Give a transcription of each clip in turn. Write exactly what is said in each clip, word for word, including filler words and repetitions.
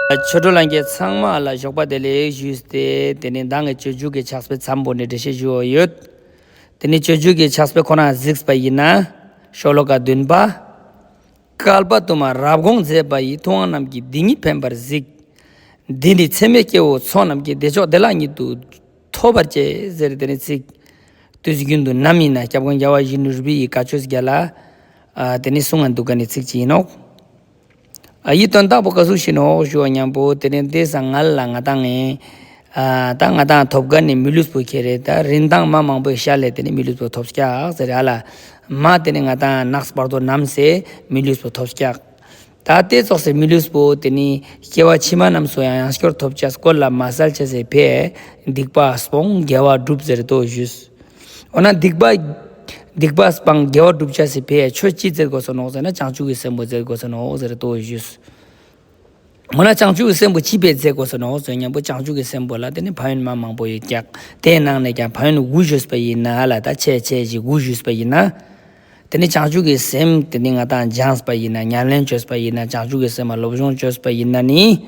ཆོས་གྲོགས་ལྷན་རྒྱས་ཚང་མ་ལ་ཞོགས་པ་བདེ་ལེགས་ཞུས་ཏེ། དེ་ནི་མདང་གི་སྤྱོད་འཇུག་གི་ཕྱག་དཔེ་མཚམས་པོ་ནི་འགྲེལ་བཤད་ཞུ་འོ་ཡོད། དེ་ནི་སྤྱོད་འཇུག་གི་ཕྱག་དཔེ་ཁོ་ན་གཟིགས་པ་ཡིན་ན། ཤོ་ལོ་ཀ་བདུན་པ། བསྐལ་པ་དུ་མར་རབ་དགོངས་མཛད་པ་ཡི། ཐུབ་དབང་རྣམས་ཀྱིས་འདི་ཉིད་ཕན་པར་གཟིགས། འདི་ནི་ཚད་མེད་སྐྱེ་བོའི་ཚོགས་རྣམས་ཀྱིས། བདེ་མཆོག་བདེ་བླག་ཉིད་དུ་ཐོབ་པར་བྱེད། ཟེར་དེ་ནི་ཚིག་དུས་རྒྱུན་དུ་ནམ་ཡིན་ན་སྐྱབས་མགོན་རྒྱལ་བ་ཡིད་བཞིན་ནོར་བུའི་བཀའ་ཆོས་རྒྱལ་ལ། ཨ་དེ་ནི་གསུང་ང་འདུག་ག་ནི་ཚིག་ཅིག་ཡིན་ནོག། ཨ་ཡི་དོན་དག་པོ་ཀ་ཟུག་ཤིག་ནོག་ཞུ་བ་མཉམ་པོ། དེ་ནི་དེ་སང་ང་ལ་ང་དང་ངི་ཨ་ད་ང་དང་ཐོབ་ག་ནི་མི་ལུས་པོ་ཁྱེར་རེ། ད་རིན་ཐང་མ་མང་པོའི་ཤ་ལས་དེ་ནི་མི་ལུས་པོ་ཐོབ་སྐྱག་ཟེར་ཧ་ལ། མ་དེ་ནི་ང་དང་ནགས་བར་དོ་ནམ་སེ་མི་ལུས་པོ་ཐོབ་སྐྱག། ད་དེ་ཙོགས་སེ་མི་ལུས་པོ་དེ་ནི་སྐྱེ་བ་ཕྱི་མ་རྣམས་སུ་ཡང་ཡང་སྐྱར་ཐོབ་ཅེས་སྐོར་ལ་མ་གསལ་ཅེས་སི་ཕི་སྡིག་པ་སྤོང་དགེ་བ་སྒྲུབ་ཟེར་དོ་ཞུས། འོ་ན་སྡིག་པ་སྡིག་པ་སྤང་དགེ་བ་སྒྲུབ་ཅེས་སི་ཕི་ཆོས་ཅི་མཛད་དགོས་སོ་ནོག་ཟེར་ན་བྱང་ཆུབ་ཀྱི་སེམས་པོ་མཛད་དགོས་སོ་ནོག་ཟེར་དོ་ཞུས། འོ་ན་བྱང་ཆུབ་ཀྱི་སེམས་པོ་ཅི་ཕི་མཛད་དགོས་སོ་ནོག་ཟེར་མཉམ་པོ་བྱང་ཆུབ་ཀྱི་སེམས་པོ་ལ་དེ་ནི་ཕན་ཡོན་མ་མང་པོ་ཡོད་ཀྱག། དེའི་ནང་ནས་ཀྱང་ཕན་ཡོན་དགུ་ཞུས་པ་ཡིན་ན་ཧ་ལ། ད་ཆེ་ཆེ་ཞིག་དགུ་ཞུས་པ་ཡིན་ན། དེ་ནི་བྱང་ཆུབ་ཀྱི་སེམས་དེ་ནི་ང་དང་སྦྱངས་པ་ཡིན་ན། ཉམས་ལེན་བཅོས་པ་ཡིན་ན། བྱང་ཆུབ་ཀྱི་སེམས་ལ་སློབ་སྦྱོང་བཅོས་པ་ཡིན་ན་ནི།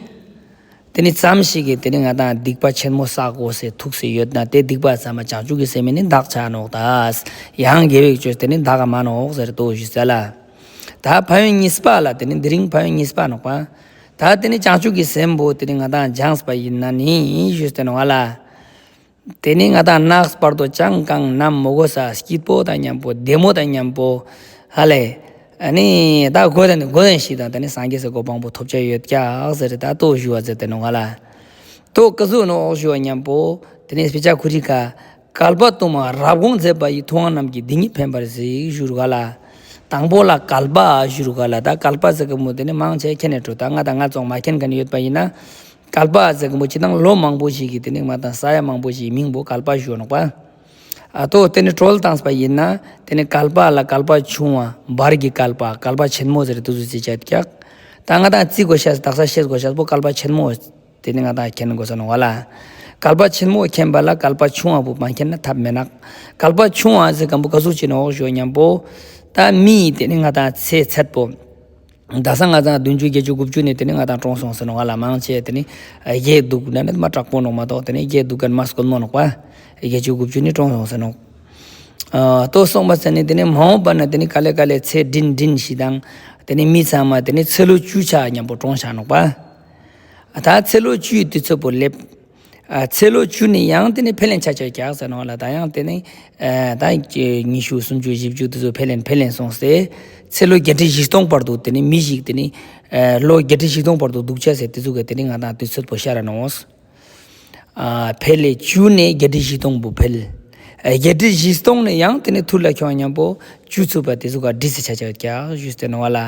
དེ་ནི་ཙམ་ཞིག་གིས་དེ་ནི་ང་དང་སྡིག་པ་ཆེན་མོ་བསགས་དགོས་སེ་ཐུག་སེ་ཡོད་ན། དེ་སྡིག་པ་ཚང་མ་བྱང་ཆུབ་ཀྱི་སེམས་ནི་དག་ཆ་ནོག། ད་ཡང་དགེ་བའི་ཆོས་དེ་ནི་དག་མ་ནོག་ཟེར་དོ་ཞུས་ལ། ད་ཕན་ཡོན་གཉིས་པ་ལ་དེ་ནི་དེ་རིང་ཕན་ཡོན་གཉིས་པ་ནོག་པ། ད་དེ་ནི་བྱང་ཆུབ་ཀྱི་སེམས་པོ་དེ་ནི་ང་དང་སྦྱངས་པ་ཡིན་ན་ནི་ཞུས་ཏེ་ནོག་ལ། དེ་ནི་ང་དང་ནགས་བར་དོ་ཅང་གང་ནམ་མི་དགོས་ས་སྐྱིད་པོ་དང་མཉམ་པོ་བདེ་མོ་དང་མཉམ་པོ་ཧ་ལས། ཨ་ནི་ད་གོ་དན་གོ་དན་ཞིག་དང་དེ་ནི་སངས་རྒྱས་སི་གོ་འཕང་པོ་ཐོབ་ཆ་ཡོད་ཀྱག་ཟེར། ད་དོ་ཞུ་བ་ཟེར་ཏེ་ནོག་ལ། དོ་ཀ་ཟུག་ནོག་ཞུ་བ་མཉམ་པོ་དེ་ནི་དཔེ་ཆ་ཁུ་རི་ཁ། བསྐལ་པ་དུ་མར་རབ་དགོངས་མཛད་པ་ཡི། ཐུབ་དབང་རྣམས་ཀྱིས་འདི་ཉིད་ཕན་པར་གཟིགས་ཞུ་རུ་ག་ལ། དང་པོ་ལ་བསྐལ་པ་ཞུ་རུ་ག་ལ། ད་བསྐལ་པ་ཟེར་གི་མོ་དེ་ནི་མང་ཆེ་མཁྱེན་ནས་འགྲོ། ད་ང་དང་ང་ཚོ་མ་མཁྱེན་མཁན་ཡོད་པ་ཡིན་ན། བསྐལ་པ་ཟེར་གི་མོ་ཅི་དང་ལོ་མང་པོ་ཞིག་གི་དེ་ནི་མ་དང་ས་ཡ་མང་པོ་ཞིག་མིང་པོ་བསྐལ་པ་ཞུ་ནོག་པ། ཨ་དོ་དེ་ནི་གྲོལ་བཏང་པ་ཡིན་ན་དེ་ནི་བསྐལ་པ་ལ་བསྐལ་པ་ཆུང་བ་བར་གྱི་བསྐལ་པ་བསྐལ་པ་ཆེན་མོ་ཟེར་དུ་ཟུ་ཅི་ཆ་ཀྱག། ད་ང་དང་རྩི་དགོས་ཤེས་དག་ས་ཤེས་དགོས་ཤེས་པོ་བསྐལ་པ་ཆེན་མོ། དེ་ནི་ང་དང་མཁྱེན་དགོས་ས་ནོག་ལ། བསྐལ་པ་ཆེན་མོ་མཁྱེན་པ་ལ་བསྐལ་པ་ཆུང་བ་པོ་མ་མཁྱེན་ན་ཐབས་མེད་ནག། བསྐལ་པ་ཆུང་བ་ཟེར་གམ་པོ་ཀ་ཟུག་ཅི་ནོག་ཞུ་མཉམ་པོ། ད་མི་དེ་ནི་ང་དང་ཚེ་ཚད་པོ། ད་ས་ང་དང་བདུན་ཅུ་བརྒྱད་ཅུ་དགུ་བཅུ་ནི་དེ་ནི་ང་དང་གྲོངས་སོང་ཟེར་ནོག་ལ། མང་ཆེ་དེ་ནི་རྒས་འདུག་ན་ནི་མ་དྲག་པོ་ནོག་མ་གཏོགས་དེ་ནི་རྒས་འདུག་གན་མ་སྐོན་མོ་ནོག་པ། བརྒྱད་ཅུ་དགུ་བཅུ་ནི་གྲོངས་སོང་ཟེར་ནོག། ཨ་དོ་སོང་པ་ཟེར་ནི་དེ་ནི་མ་འོངས་པ་ན་དེ་ནི་ག་ལེ་ག་ལེ་ཚེ་འབྲིང་འབྲིང་ཞིག་དང་། དེ་ནི་མི་ཚང་མ་དེ་ནི་ཚེ་ལོ་བཅུ་ཆ་མཉམ་པོ་གྲོངས་ཆ་ནོག་པ། ཨ་ད་ཚེ་ལོ་བཅུའི་དུས་ཚོད་པོ་སླེབས། ཨ་ཚེ་ལོ་བཅུ་ནི་ཡང་དེ་ནི་འཕེལ་ལེན་ཆ་ཆ་ཀྱག་ཟེར་ནོག་ལ། ད་ཡང་དེ་ནི་ཨ་ད་ཉི་ཤུ་སུམ་ཅུ་བཞི་བཅུ་དེ་ཚོ་འཕེལ་ལེན་འཕེལ་ལེན་སོང་སྟེ། ཚེ་ལོ་བརྒྱད་ཁྲི་བཞི་སྟོང་བར་དུ་དེ་ནི་མི་ཞིག་དེ་ནི་ཨ་ལོ་བརྒྱད་ཁྲི་བཞི་སྟོང་བར་དུ་འདུག་ཆ་སེ་དེ་ཚོ་གི་དེ་ནི་ང་དང་དུས་ཚོད་པོ་ཤར་ར་ནོག། ཨ་འཕེལ་ལེ་བཅུ་ནས་བརྒྱད་ཁྲི་བཞི་སྟོང་བོ་འཕེལ། ཨ་བརྒྱད་ཁྲི་བཞི་སྟོང་ནས་ཡང་དེ་ནི་ཐུར་ལ་ཁྱོང་མཉམ་པོ་བཅུ་ཚུགས་པ་དེ་ཚོ་ག་འགྲིག་སེ་ཆ་ཆ་ཡོད་ཀྱག་ཞུས་ཏེ་ནོག་ལ།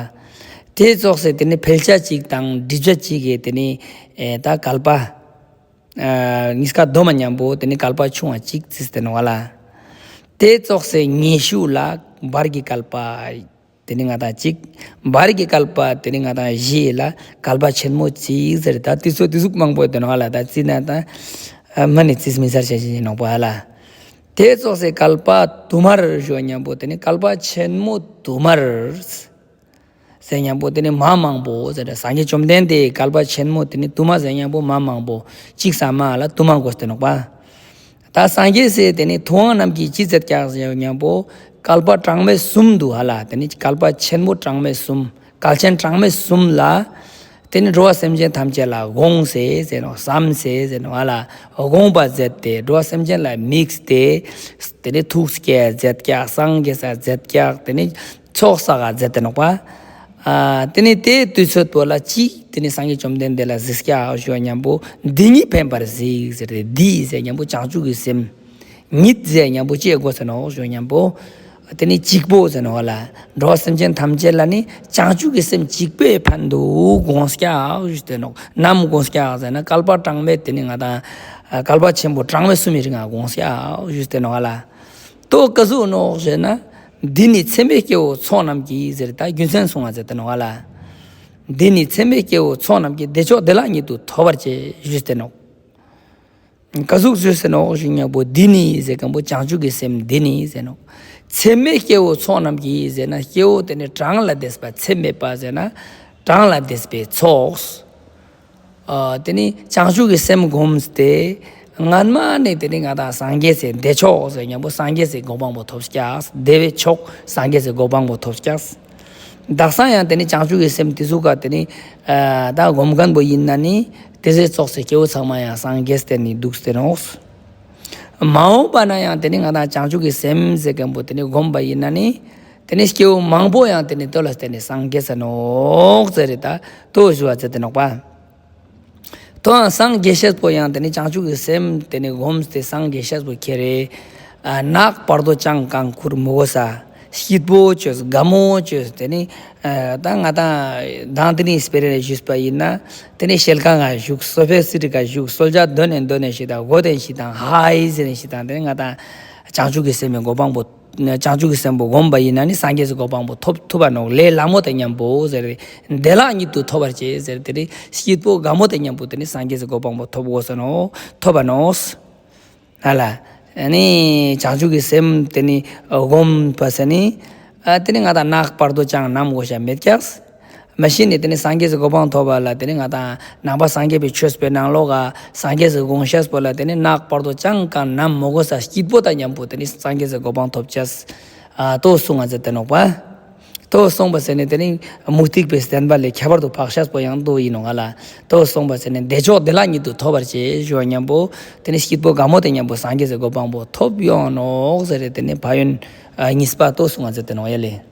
དེ་ཙོགས་སེ་དེ་ནི་འཕེལ་ཆ་གཅིག་དང་འགྲིབ་ཆ་གཅིག་གི་དེ་ནི་ཨེ་ད་བསྐལ་པ། ཨ་གཉིས་ཀ་བསྡོམས་མཉམ་པོ་དེ་ནི་བསྐལ་པ་ཆུང་བ་གཅིག་རྩིས་ཏེ་ནོག་ལ། དེ་ཙོགས་སེ་ཉི་ཤུ་ལ་བར་གྱི་བསྐལ་པ། དེ་ནི་ང་དང་གཅིག། བར་གྱི་བསྐལ་པ་དེ་ནི་ང་དང་བཞི་ལ་བསྐལ་པ་ཆེན་མོ་གཅིག་ཟེར། ད་དེ་ཚོ་དེ་ཟུག་མང་པོ་ཡོད་དེ་ནོག་ལ། ད་རྩིས་ན་ད་ཨ་མ་ནི་རྩིས་མི་ཚར་ཆ་ཞིག་ཡིན་ནོག་པ་ལ། དེ་ཙོགས་སེ་བསྐལ་པ་དུ་མར་ཞུ་མཉམ་པོ་དེ་ནི་བསྐལ་པ་ཆེན་མོ་དུ་མར། ཟེར་མཉམ་པོ་དེ་ནི་མ་མང་པོ་ཟེར། སངས་རྒྱས་བཅོམ་ལྡན་འདས་བསྐལ་པ་ཆེན་མོ་དེ་ནི་དུ་མ་ཟེར་མཉམ་པོ་མ་མང་པོ། གཅིག་ས་མ་ལ་དུ་མ་དགོས་ཏེ་ནོག་པ། ད་སངས་རྒྱས་སི་དེ་ནི་ཐུབ་དབང་རྣམས་ཀྱིས་ཅི་མཛད་ཀྱག་ཟེར་མཉམ་པོ། བསྐལ་པ་གྲངས་མེད་གསུམ་དུ་ཧ་ལ། དེ་ནི་བསྐལ་པ་ཆེན་པོ་གྲངས་མེད་གསུམ། བསྐལ་ཆེན་གྲངས་མེད་གསུམ་ལ། དེ་ནི་འགྲོ་བ་སེམས་ཅན་ཐམས་ཅད་ལ་དགོངས་སེ་ཟེར་ནོག། བསམ་སེ་ཟེར་ནོག་ཧ་ལ། དགོངས་པ་མཛད་དེ་འགྲོ་བ་སེམས་ཅན་ལ་དམིགས་ཏེ། དེ་ནི་ཐུགས་བསྐྱེད་མཛད་ཀྱག། སངས་རྒྱས་ས་མཛད་ཀྱག། དེ་ནི་ཚོགས་བསགས་མཛད་དེ་ནོག་པ། ཨ་དེ་ནི་དེའི་དུས་ཚོད་པོ་ལ་ཅིག་དེ་ནི་སངས་རྒྱས་བཅོམ་ལྡན་འདས་ལ་གཟིགས་ཀྱག་ཞུ་བ་མཉམ་པོ། འདི་ཉིད་ཕན་པར་གཟིགས་ཟེར་ཏེ། འདི་ཟེར་མཉམ་པོ་བྱང་ཆུབ་ཀྱི་སེམས། ཉིད་ཟེར་མཉམ་པོ་ཅི་དགོས་ཟེར་ནོག་ཞུ་མཉམ་པོ། དེ་ནི་གཅིག་པོ་ཟེར་ནོག་ལ། འགྲོ་བ་སེམས་ཅན་ཐམས་ཅད་ལ་ནི་བྱང་ཆུབ་ཀྱི་སེམས་གཅིག་པོའི་ཕན་འདུག་དགོངས་ཀྱག་ཞུས་ཏེ་ནོག། ནམ་དགོངས་ཀྱག་ཟེར་ན་བསྐལ་པ་གྲངས་མེད་དེ་ནི་ང་དང་བསྐལ་པ་ཆེན་པོ་གྲངས་མེད་གསུམ་མི་རིང་ང་དགོངས་ཀྱག་ཞུས་ཏེ་ནོག་ལ། དོ་ཀ་ཟུག་ནོག་ཟེར་ན། འདི་ནི་ཚད་མེད་སྐྱེ་བོའི་ཚོགས་རྣམས་ཀྱིས་ཟེར། ད་རྒྱུ་མཚན་གསུང་བ་མཛད་དེ་ནོག་ལ། འདི་ནི་ཚད་མེད་སྐྱེ་བོའི་ཚོགས་རྣམས་ཀྱིས། བདེ་མཆོག་བདེ་བླག་ཉིད་དུ་ཐོབ་པར་བྱེད་ཞུས་ཏེ་ནོག། ཀ་ཟུག་ཞུས་ཏེ་ནོག་ཞུ་མཉམ་པོ། འདི་ནི་ཟེར་མཁན་པོ་བྱང་ཆུབ་ཀྱི་སེམས་འདི་ནི་ཟེར་ནོག། ཚད་མེད་སྐྱེ་བོའི་ཚོགས་རྣམས་ཀྱིས་ཟེར་ན། སྐྱེ་བོ་དེ་ནི་གྲངས་ལས་འདས་པ་ཚད་མེད་པ་ཟེར་ན། གྲངས་ལས་འདས་པའི་ཚོགས། ཨ་དེ་ནི་བྱང་ཆུབ་ཀྱི་སེམས་བསྒོམས་ཏེ་སྔན་མ་ནེ་དེ་ནི་ང་དང་སངས་རྒྱས་སི་བདེ་མཆོག་ཟེར་ཉམ་པོ་སངས་རྒྱས་སི་གོ་འཕང་པོ་ཐོབ་ཀྱག། བདེ་བའི་མཆོག་སངས་རྒྱས་སི་གོ་འཕང་པོ་ཐོབ་ཀྱག། དག་ས་ཡང་དེ་ནི་བྱང་ཆུབ་ཀྱི་སེམས་དེ་ཟུག་ག་དེ་ནི་ཨ་ད་སྒོམ་མཁན་པོ་ཡིན་ན་ནི་དེ་ཟེར་ཙོགས་སི་སྐྱེ་བོ་ཚང་མ་ཡང་སངས་རྒྱས་ཏེ་ནི་འདུག་སྟེ་ནོག། མ་འོངས་པ་ན་ཡང་དེ་ནི་ང་དང་བྱང་ཆུབ་ཀྱི་སེམས་ཟེར་མཁན་པོ་དེ་ནི་སྒོམ་པ་ཡིན་ན་ནི་དེ་ནི་སྐྱེ་བོ་མང་པོ་ཡང་དེ་ནི་དོ་ལ་བརྟེན་ནས་སངས་རྒྱས་ས་ནོག་ཟེར་རེ་ད་དོ་ཞུ་བ་ཟེར་ཏེ་ནོག་པ། དོ་ཡང་སངས་རྒྱས་ཤེས་པོ་ཡང་དེ་ནི་བྱང་ཆུབ་ཀྱི་སེམས་དེ་ནི་སྒོམས་ཏེ་སངས་རྒྱས་ཤེས་པོ་ཁྱེར་རེ། ཨ་ནག་བར་དོ་ཅང་གང་ཁུར་མི་དགོས་ས། སྐྱིད་པོ་བཅོས་དགའ་མོ་བཅོས་དེ་ནི་ཨ་ད་ང་དང་དང་དེ་ནི་སྤེ་ར་ཞུས་པ་ཡིན་ན་དེ་ནི་ཤེལ་ཁང་ང་བཞུགས་སོ་ཕའི་སི་ཊི་ཀ་བཞུགས་གསོལ་ཇ་འདོན་ནས་འདོན་ནས་ཞིག་དང་གོ་དེ་ཞིག་དང་ཧའི་ཟེར་ནས་ཞིག་དང་དེ་ནི་ང་དང་བྱང་ཆུབ་ཀྱི་སེམས་མི་གོ་འཕང་པོ། བྱང་ཆུབ་ཀྱི་སེམས་པོ་བསྒོམས་པ་ཡིན་ན་ནི་སངས་རྒྱས་སི་གོ་འཕང་པོ་ཐོབ་ཐུབ་པ་ནོག། ལས་སླ་མོ་དང་མཉམ་པོ་ཟེར་རེ། བདེ་བླག་ཉིད་དུ་ཐོབ་པར་བྱེད་ཟེར་དེ་རེ། སྐྱིད་པོ་དགའ་མོ་དང་མཉམ་པོ་དེ་ནི་སངས་རྒྱས་སི་གོ་འཕང་པོ་ཐོབ་དགོས་ས་ནོག། ཐོབ་པ་ནོག། ཧ་ལ། ཨ་ནི་བྱང་ཆུབ་ཀྱི་སེམས་དེ་ནི་བསྒོམས་པ་ཟེར་ནི། ཨ་དེ་ནི་ང་དང་ནག་བར་དོ་ཅང་ནམ་དགོས་ཤ་མེད་ཀྱག། མ་གཞི་ནས་དེ་ནི་སངས་རྒྱས་སི་གོ་འཕང་ཐོབ་པ་ལ་དེ་ནི་ང་དང་ནང་པ་སངས་རྒྱས་པའི་ཆོས་པའི་ནང་ལོགས་ཀ་སངས་རྒྱས་སི་དགོངས་ཤེས་པོ་ལ་དེ་ནི་ནག་བར་དོ་ཅང་གང་ནམ་མི་དགོས་ས་སྐྱིད་པོ་དང་མཉམ་པོ་དེ་ནི་སངས་རྒྱས་སི་གོ་འཕང་ཐོབ་ཅེས། ཨ་དོ་གསུངས་ང་ཟེར་ཏེ་ནོག་པ། དོ་གསུངས་པ་ཟེར་ནི་དེ་ནི་མུ་སྟེགས་པའི་བསྟན་པ་ལས་ཁྱད་པར་དུ་འཕགས་ཤེས་པོ་ཡང་དོ་ཡིན་ནོག་ང་ལ། དོ་གསུངས་པ་ཟེར་ནི་བདེ་མཆོག་བདེ་བླག་ཉིད་དུ་ཐོབ་པར་བྱེད་ཞུ་བ་མཉམ་པོ་དེ་ནི་སྐྱིད་པོ་དགའ་མོ་དང་མཉམ་པོ་སངས་རྒྱས་སི་གོ་འཕང་པོ་ཐོབ་ཡོང་ནོག་ཟེར་རེ་དེ་ནི་ཕན་ཡོན་ཨ་གཉིས་པ་དོ་གསུངས་ང་ཟེར་ཏེ་ནོག་ཡ་ལེ།